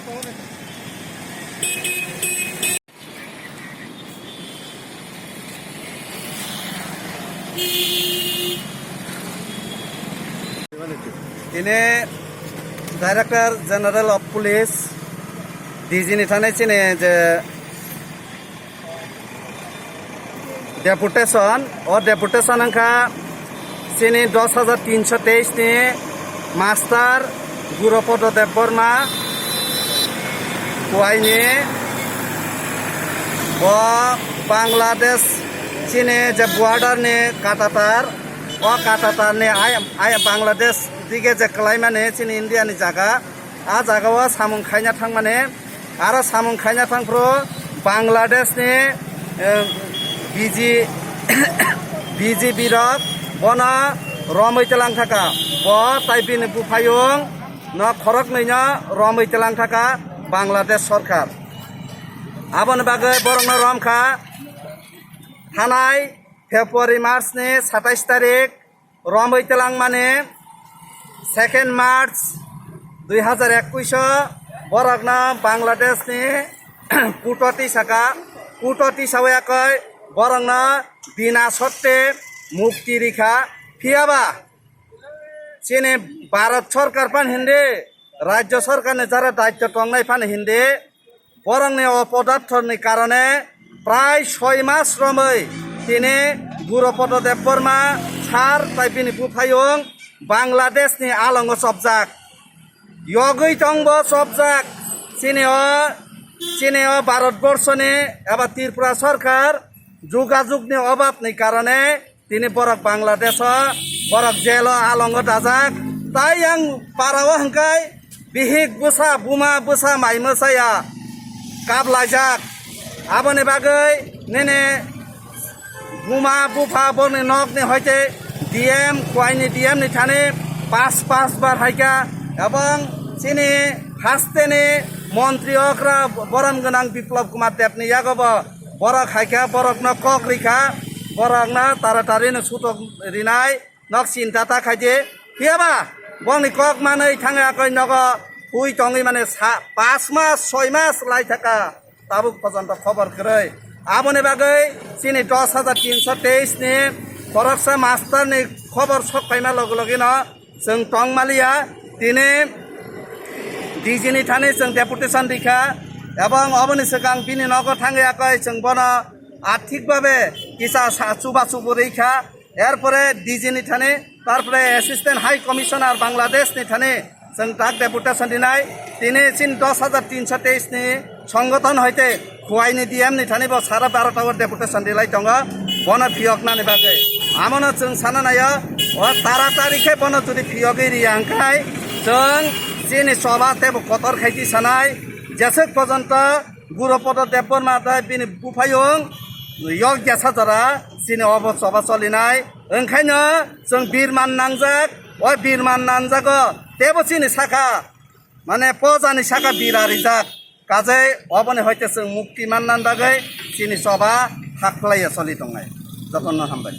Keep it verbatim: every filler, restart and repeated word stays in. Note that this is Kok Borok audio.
Tini Director General of Police, D G ni thani chini je deputation, o deputation wngkha chini dos hajar tinso teis ni master Gurupodo Debbarma, Kuaini, bo Bangladesh chini je border ni katatar, o katatar ni ayam, ayam Bangladesh dige je kwlaimani chini India ni jaga, a jaga o samung khaina thangmani, aro samung khaina thangphuru Bangladesh ni, eh, B G, B G B rok bono romwi twlang thaka, bo tai bini buphayung no khoroknwi no romwi twlang thaka Bangladesh sorkar. Aboni bagwi borokno romkha thanai February mas ni satais tarik romwi twlang mani second March dui hajar ekwis o borokno Bangladesh ni kuto tisaka, kuto tisawi akoi borokno bina sotte mukti rikha. Phiyaba chini Bharat sorkar pan hindi, rajya sorkar ni jara daityo tongnai pan hindi, borokni opodarthoni karone prai soi mas romwi tini Gurupodo Debbarma sar tai bini buphayung Bangladesh ni alongo chopjak. Yogwi tongbo chopjak. Chini o, chini o Bharat borso ni eba Tripura sorkar jugajug ni obab ni karone tini borok Bangladesh o, borok jail o alongo dajak. Tai yang para o hwnkhe bihik bwsa, buma bwsa, mai mwsaya kaplaijak. Aboni bagwi nini buma bupha borokni nokni hoite D M, Khowai ni D M ni thani pas pas bar haikha, ebong chini haste ni montri okra borom gwnang Biplab Kumar Deb ni yago bo borok haikha, borokno kok rikha, borokno taratari no sutok rinai. Nok chinta ta khaidi, phiyaba bongni kok manwi thangwi akoi nogo phui tongwi mane sa-, pas mas, soi mas lai thaka, tabuk pojonto khobor kwrwi. Aboni bagwi chini dos hajar tinso teis ni khoroksa master ni khobor sok phaima logi logi no chwng tong maliya. Tini D G ni thani chwng deputation rikha, ebong oboni swkang bini nogo thangwi akoi chwng bono athik babe kisa sa-, chuba chubu rikha. Erpore D G ni thani, tarpore Assistant High Commissioner Bangladesh ni thani chwng tak deputation rinai. Tini chini dos hajar tinso teis ni songothon hoite Khowai ni D M ni thani bo sara Bharat o deputation rilai tongo, bono phiyoknani bagwi. Amono chwng sana naio, o taratari khe bono jodi phiyogwi riya hwnkhe chwng chini choba teibo kotor khaiti sanai, jeswk pojonto Gurupodo Debbarma tei bini buphayung yokya sajara chini obo choba cholinai. Wngkhaino chwng birman nangjak, o birman nangjago teibo chini sakha, mane, pojani saka bira rijak. Kajai oboni hoite chwng mukti manna bagwi chini choba hakhlaiya choli tongnai. Jotono hambai.